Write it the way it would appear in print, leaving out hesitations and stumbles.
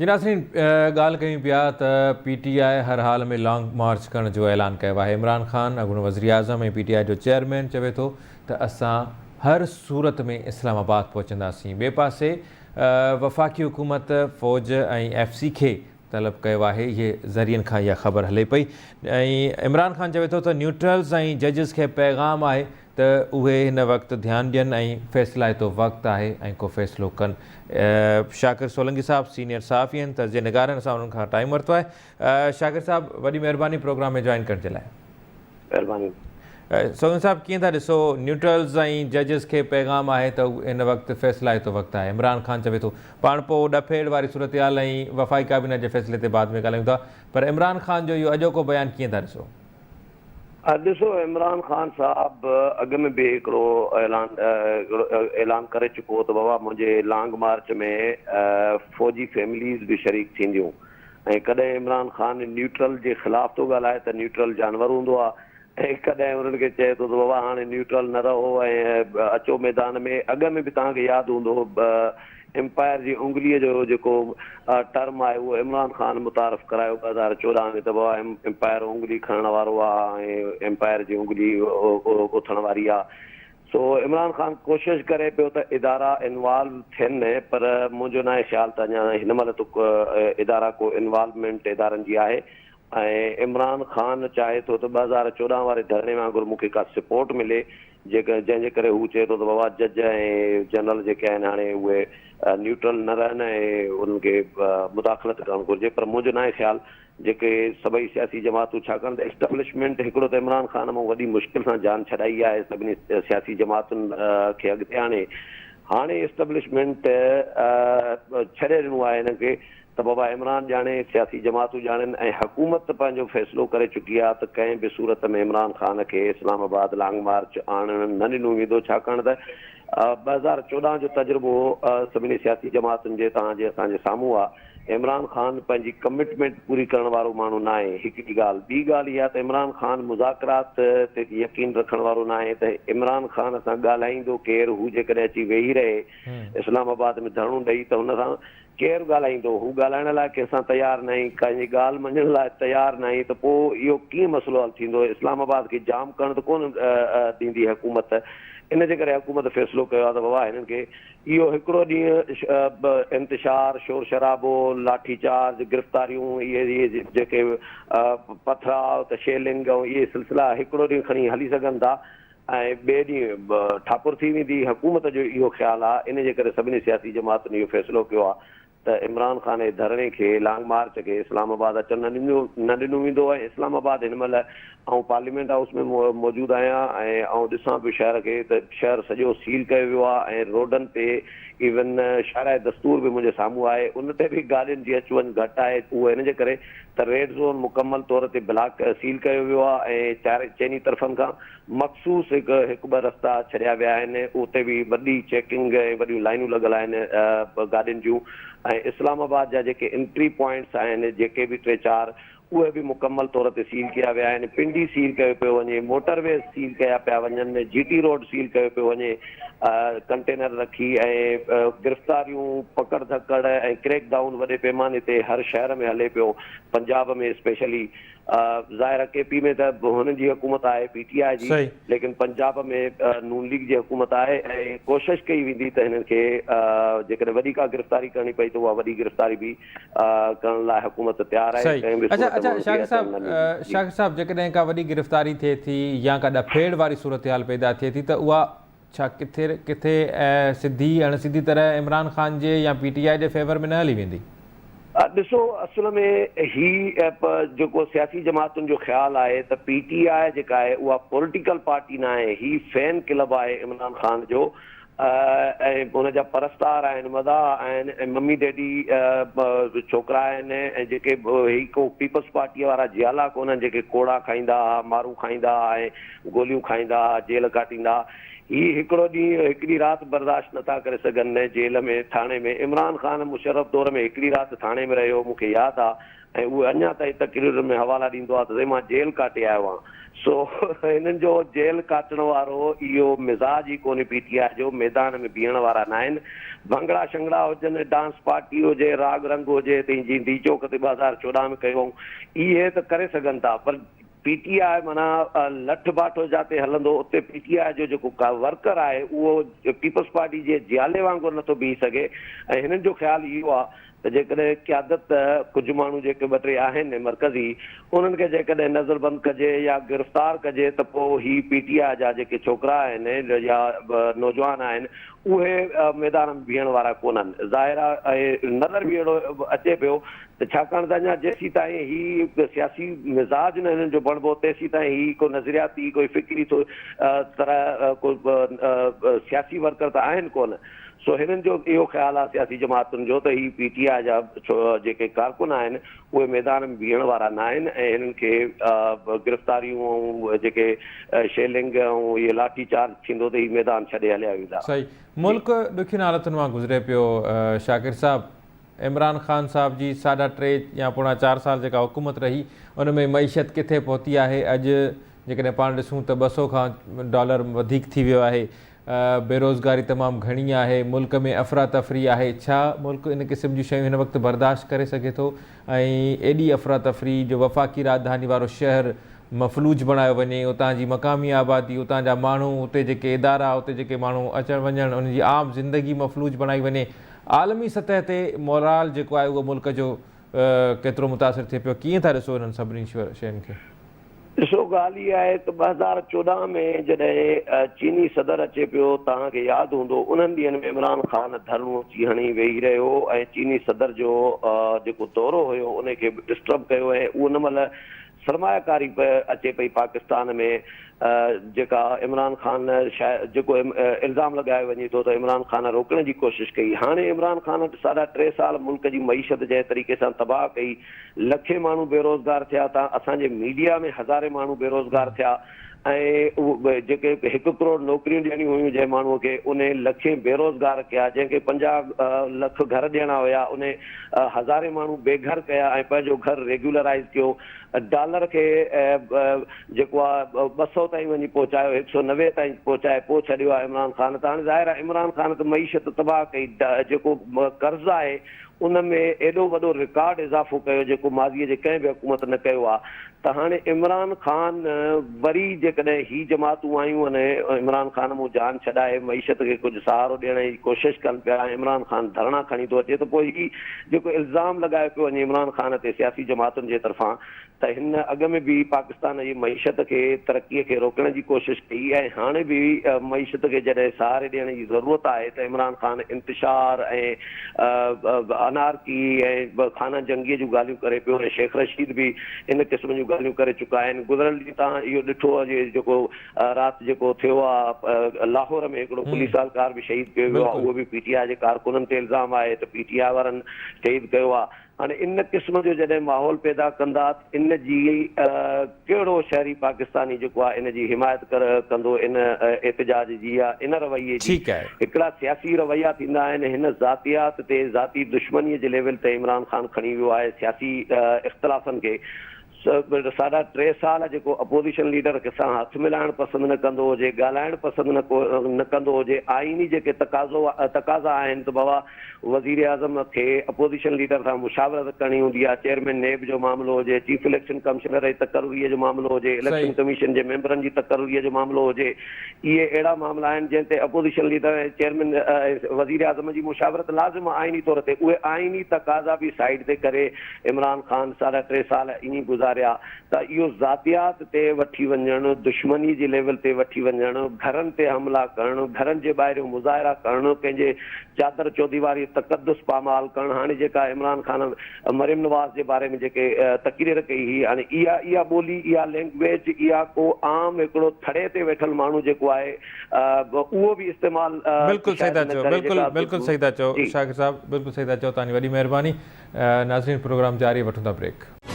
جي ناظرين ڳالهه ڪيون پيا ته پي ٽي آء هر حال ۾ لانگ مارچ ڪرڻ جو اعلان ڪيو آهي عمران خان اڳوڻو وزيراعظم ۽ پي ٽي آء جو چيئرمين چوي ٿو ته اسان هر صورت ۾ اسلام آباد پهچنداسين ٻئي پاسي وفاقي حڪومت فوج ۽ ايف سي کي طلب ڪيو آهي اهي ذريعن کان اها خبر هلي پئي ۽ عمران خان چوي ٿو ته نيوٽرلز ۽ ججز کي پيغام آهي ته اهي هن وقت ڌيان ڏين ۽ فيصلائتو وقت آهي ۽ ڪو فيصلو ڪن. شاڪر سولنگي صاحب سينيئر صحافي آهن تجزيه نگار آهن اسان انهن کان ٽائيم ورتو آهي. شاڪر صاحب وڏي مهرباني پروگرام ۾ جوائن ڪرڻ جي لاء. مهرباني. سولنگي صاحب ڪيئن ٿا ڏسو نيوٽرلز ۽ ججز کي پيغام آهي ته هن وقت فيصلائتو وقت آهي عمران خان چوي ٿو پاڻ پوء ڏڦيڙ واري صورتحال ۽ وفاقي ڪابينا جي فيصلي تي بعد ۾ ڳالهايون ٿا پر عمران خان جو اهو اڄوڪو بيان ڪيئن ٿا ڏسو؟ ڏسو عمران خان صاحب اڳ ۾ به هڪڙو اعلان اعلان ڪري چڪو هو ته بابا منهنجي لانگ مارچ ۾ فوجي فيمليز به شريڪ ٿينديون ۽ ڪڏهن عمران خان نيوٽرل جي خلاف ٿو ڳالهائي ته نيوٽرل جانور هوندو آهي ۽ ڪڏهن انهن کي چئي ٿو ته بابا هاڻي نيوٽرل نه رهو ۽ اچو ميدان ۾ اڳ ۾ به توهان کي ياد هوندو امپائر جي انگليء جو جيڪو ٽرم آهي اهو عمران خان متعارف ڪرايو 2014 ۾ ته بابا امپائر انگلي کڻڻ وارو آ ۽ امپائر جي انگلي اٿڻ واري آ سو عمران خان ڪوشش ڪري پيو ته ادارا انوالو ٿين پر منهنجو ناهي خيال ته اڃا هن مهل ته ادارا ڪو انوالومينٽ ادارن جي آهي ۽ عمران خان چاهي ٿو ته 2014 واري ڌرڻي وانگر مون کي ڪا سپورٽ ملي جيڪڏهن جنهن جي ڪري هو چئي ٿو ته بابا جج ۽ جنرل جيڪي آهن هاڻي اهي نيوٽرل نه رهن ۽ انهن کي مداخلت ڪرڻ گهرجي پر منهنجو ناهي خيال جيڪي سڀئي سياسي جماعتون ڇاڪاڻ ته اسٽبلشمينٽ هڪڙو ته عمران خان مان وڏي مشڪل سان جان ڇڏائي آهي سڀني سياسي جماعتن کي اڳتي آڻي هاڻي اسٽبلشمينٽ ڇڏي ڏنو آهي هنن کي ته بابا عمران ڄاڻي، سياسي جماعتون ڄاڻن ۽ حڪومت ته پنهنجو فيصلو ڪري چڪي آهي ته ڪنهن به صورت ۾ عمران خان کي اسلام آباد لانگ مارچ آڻڻ نه ڏنو ويندو ڇاڪاڻ ته 2014 جو تجربو سڀني سياسي جماعتن جي توهان جي اسان جي سامهون آهي عمران خان پنهنجي ڪمٽمينٽ پوري ڪرڻ وارو ماڻهو ناهي هڪڙي ڳالهه ٻي ڳالهه اها ته عمران خان مذاڪرات تي يقين رکڻ وارو ناهي ته عمران خان سان ڳالهائيندو ڪير هو جيڪڏهن اچي ويهي رهي اسلام آباد ۾ ڌرڻو ڏئي ته هن سان ڪير ڳالهائيندو؟ هو ڳالهائڻ لاء ڪنهن سان تيار ناهي، ڪنهن جي ڳالهه مڃڻ لاء تيار ناهي ته پوء اهو ڪيئن مسئلو حل ٿيندو؟ اسلام آباد کي جام ڪرڻ ته ڪونه ڏيندي حڪومت. ان جي ڪري حڪومت فيصلو ڪيو آهي ته بابا هنن کي اهو هڪڙو ڏينهن انتشار، شور شرابو، لاٺي چارج، گرفتاريون، اهي جيڪي پٿراء ته شيلنگ ۽ اهي سلسلا هڪڙو ڏينهن کڻي هلي سگهن ٿا ۽ ٻئي ڏينهن به ٺاپر ٿي ويندي، حڪومت جو اهو خيال آ، ان جي ڪري سڀني سياسي جماعتن اهو فيصلو ڪيو آ ته عمران خان جي ڌرڻي کي، لانگ مارچ کي اسلام آباد اچڻ نه ڏنو نه ڏنو ويندو ۽ اسلام آباد هن مهل آئون پارليامينٽ هائوس ۾ موجود آهيان ۽ آئون ڏسان پيو شهر کي ته شهر سڄو سيل ڪيو ويو آ ۽ روڊن تي ايون شاهراهه دستور به منهنجي سامهون آهي ان تي به گاڏين جي اچ وڃ گهٽ آهي اهو ان جي ڪري ته ريڊ زون مڪمل طور تي بلاڪ سيل ڪيو ويو آ ۽ چار چئني طرفن کان مخصوص هڪ هڪ ٻه رستا ڇڏيا ويا آهن اتي به وڏي چيڪنگ ۽ وڏيون لائنون لڳل آهن گاڏين جون ۽ اسلام آباد جا جيڪي انٽري پوائنٽس آهن جيڪي به ٽي چار اهي به مڪمل طور تي سيل ڪيا ويا آهن پنڊي سيل ڪيو پيو وڃي موٽر ويز سيل ڪيا پيا وڃن جي ٽي روڊ سيل ڪيو پيو وڃي ڪنٽينر رکي ۽ گرفتاريون پڪڙ ڌڪڙ ۽ ڪريڪ ڊائون وڏي پيماني تي هر شهر ۾ هلي پيو پنجاب ۾ اسپيشلي ظاهر آهي ڪي پي ۾ ته هنن جي حڪومت آهي پي ٽي آء جي ليڪن پنجاب ۾ نون ليگ جي حڪومت آهي ۽ ڪوشش ڪئي ويندي ته هنن کي جيڪڏهن وڏي ڪا گرفتاري ڪرڻي پئي ته اها وڏي گرفتاري به ڪرڻ لاء حڪومت تيار آهي ڪنهن به صورت ۾ هنن کي اچڻ نه ڏيندي. شاڪر صاحب جيڪڏهن ڪا وڏي گرفتاري ٿئي ٿي يا ڪا ڏڦيڙ واري صورتحال پيدا ٿئي ٿي ته اها ڇا ڪٿي ڪٿي سڌي اڻ سڌي طرح عمران خان جي يا پي ٽي آء جي فيور ۾ نه هلي ويندي؟ ڏسو اصل ۾ هي جيڪو سياسي جماعتن جو خيال آهي ته پي ٽي آء جيڪا آهي اها پوليٽيڪل پارٽي ناهي هي فين ڪلب آهي عمران خان جو ۽ ان جا پرستار آهن مداح آهن ۽ ممي ڊيڊي ڇوڪرا آهن ۽ جيڪي هي ڪو پيپلز پارٽي وارا جيالا ڪونهن جيڪي ڪوڙا کائيندا ها مارون کائيندا ها ۽ گوليون کائيندا ها، جيل ڪاٽيندا ها. هي هڪڙو ڏينهن هڪڙي رات برداشت نٿا ڪري سگهن نه جيل ۾ ٿاڻي ۾. عمران خان مشرف دور ۾ هڪڙي رات ٿاڻي ۾ رهيو مون کي ياد آ ۽ اهو اڃا تائين تقريرن ۾ حوالا ڏيندو آهي ته سائين مان جيل ڪاٽي آيو آهيان. سو هنن جو جيل ڪاٽڻ وارو اهو مزاج ئي ڪونهي پي ٽي آء جو ميدان ۾ بيهڻ وارا ناهن. ڀنگڙا شنگڙا هجن، ڊانس پارٽي هجي، راڳ رنگ هجي ته جيئن ڊي چوڪ تي 2014 ۾ ڪيو هئائون اهي ته ڪري سگهن ٿا پر پي ٽي آء معنيٰ لٺ باٺو جاتي هلندو اتي پي ٽي آء جو جيڪو ورڪر آهي اهو پيپلز پارٽي جي جيالي وانگر نٿو بيهي سگهي ۽ هنن جو خيال اهو آهي ته جيڪڏهن قيادت ڪجهه ماڻهو جيڪي ٻه ٽي آهن مرڪزي انهن کي جيڪڏهن نظربند ڪجي يا گرفتار ڪجي ته پوء هي پي ٽي آء جا جيڪي ڇوڪرا آهن يا نوجوان آهن اهي ميدان ۾ بيهڻ وارا ڪونهن. ظاهر آهي ۽ نظر به اهڙو اچي پيو ته ڇاڪاڻ ته اڃا جيسيتائين هي سياسي مزاج نه هنن جو بڻبو تيسيتائين هي ڪو نظرياتي ڪوئي فڪري طرح ڪو سياسي ورڪر ته آهن ڪونه. سو هنن جو اهو خيال آهي سياسي جماعتن جو ته هي پي ٽي آء جا جيڪي ڪارڪن آهن اهي ميدان ۾ بيهڻ وارا ناهن ۽ هنن کي گرفتاريون ۽ جيڪي شيلنگ ۽ اهي لاٺي چارج ٿيندو ته هي ميدان ڇڏي هليا ويندا. صحيح. ملڪ ڏکين حالتن مان گذري پيو شاڪر صاحب. عمران خان صاحب جي ساڍا ٽي يا پوڻا چار سال جيڪا حڪومت رهي ان ۾ معيشت ڪٿي پهتي آهي اڄ جيڪڏهن پاڻ ڏسون ته 200 کان ڊالر وڌيڪ ٿي ويو آهي بيروزگاري تمام گهڻي آهي ملڪ ۾ افراتفري آهي ڇا ملڪ ان قسم جون شيون هن وقت برداشت ڪري سگهي ٿو ۽ ايڏي افراتفري جو وفاقي راڄڌاني وارو شهر مفلوج بڻايو وڃي، اتان جي مقامي آبادي، اتان جا ماڻهو، اتي جيڪي ادارا، اتي جيڪي ماڻهو اچڻ وڃڻ، انهن جي عام زندگي مفلوج بڻائي وڃي. عالمي سطح تي مورال جيڪو آهي اهو ملڪ جو ڪيترو متاثر ٿئي پيو، ڪيئن ٿا ڏسو انهن سڀني شين کي؟ ڏسو ڳالهه اها آهي ته 2014 ۾ جڏهن چيني صدر اچي پيو توهان کي ياد هوندو انهن ڏينهن ۾ عمران خان ڌرڻو اچي هڻي ويهي رهيو ۽ چيني صدر جو جيڪو دورو هيو ان کي به ڊسٽرب ڪيو ۽ ان مهل سرمايه ڪاري به اچي پئي پاڪستان ۾ جيڪا عمران خان جيڪو الزام لڳايو وڃي ٿو ته عمران خان روڪڻ جي ڪوشش ڪئي هاڻي عمران خان ساڍا ٽي سال ملڪ جي معيشت جنهن طريقي سان تباهه ڪئي لکين ماڻهو بيروزگار ٿيا تان اسان جي ميڊيا ۾ هزارين ماڻهو بيروزگار ٿيا ۽ جيڪي هڪ ڪروڙ نوڪريون ڏيڻيون هيون جنهن ماڻهو کي انهي لکين بيروزگار ڪيا جنهن کي 50 لک گهر ڏيڻا هيا انهي هزارين ماڻهو بي گهر ڪيا ۽ پنهنجو گهر ريگيولرائيز ڪيو ڊالر کي جيڪو آ 200 تائين وڃي پهچايو 190 تائين پهچائي پوء ڇڏيو آ عمران خان ته هاڻي ظاهر آ عمران خان ته معيشت تباهه ڪئي جيڪو قرض آهي ان ۾ ايڏو وڏو رڪارڊ اضافو ڪيو جيڪو ماضي جي ڪنهن به حڪومت نه ڪيو آ ته هاڻي عمران خان وري جيڪڏهن هي جماعتون آيون ۽ عمران خان مون جان ڇڏائي معيشت کي ڪجهه سهارو ڏيڻ جي ڪوشش ڪن پيا ۽ عمران خان ڌرڻا کڻي ٿو اچي ته پوء هي جيڪو الزام لڳايو پيو وڃي عمران خان تي سياسي جماعتن جي طرفان ته هن اڳ ۾ به پاڪستان جي معيشت کي ترقي کي روڪڻ جي ڪوشش ڪئي ۽ هاڻي به معيشت کي جڏهن سهاري ڏيڻ جي ضرورت آهي ته عمران خان انتشار ۽ انارڪي ۽ خانه جنگي جون ڳالهيون ڪري پيو ۽ شيخ رشيد به ان قسم جون ڳالهيون ڪري چڪا آهن گذريل ڏينهن توهان اهو ڏٺو جيڪو رات جيڪو ٿيو آهي لاهور ۾ هڪڙو پوليس اهلڪار به شهيد ڪيو ويو آهي اهو به پي ٽي آء جي ڪارڪنن تي الزام آهي ته پي ٽي آء وارن شهيد ڪيو آهي هاڻي ان قسم جو جڏهن ماحول پيدا ڪندا ته ان جي ڪهڙو شهري پاڪستاني جيڪو آهي ان جي حمايت ڪندو ان احتجاج جي يا ان رويي جي. ٺيڪ آهي. هڪڙا سياسي رويا ٿيندا آهن هن ذاتيات تي ذاتي دشمني جي ليول تي عمران خان کڻي ويو آهي سياسي اختلافن کي ساڍا ٽي سال جيڪو اپوزيشن ليڊر سان هٿ ملائڻ پسند نه ڪندو هجي، ڳالهائڻ پسند نه ڪندو هجي، آئيني جيڪي تقاضو تقاضا آهن ته بابا وزيراعظم کي اپوزيشن ليڊر سان مشاورت ڪرڻي هوندي آهي، چيئرمين نيب جو معاملو هجي، چيف اليڪشن ڪمشنر جي تقرريء جو معاملو هجي، اليڪشن ڪميشن جي ميمبرن جي تقرريء جو معاملو هجي، اهي اهڙا معاملا آهن جنهن تي اپوزيشن ليڊر ۽ چيئرمين ۽ وزيراعظم جي مشاورت لازم آهي آئيني طور تي، اهي آئيني تقاضا به سائيڊ تي ڪري عمران خان ساڍا ٽي سال ائين ئي گذاريا ته اهو ذاتيات تي وٺي وڃڻ، دشمني جي ليول تي وٺي وڃڻ، گهرن تي حملا ڪرڻ، گهرن جي ٻاهريون مظاهرا ڪرڻ، ڪنهن جي چادر چوديواري تقدس پامال ڪرڻ، هاڻي جيڪا عمران خان مريم نواز جي باري ۾ جيڪي تقرير ڪئي هئي، هاڻي اها اها ٻولي، اها لينگويج، اها ڪو عام هڪڙو ٿڙي تي ويٺل ماڻهو جيڪو آهي اهو به استعمال بلڪل صحيح شايد ٿا نه چئو ڪري بلڪل جيڪا بلڪل صحيح ٿا چئو جي. شاڪر صاحب بلڪل صحيح ٿا چئو توهان جي وڏي مهرباني. ناظرين پروگرام جاري وٺون ٿا بريڪ.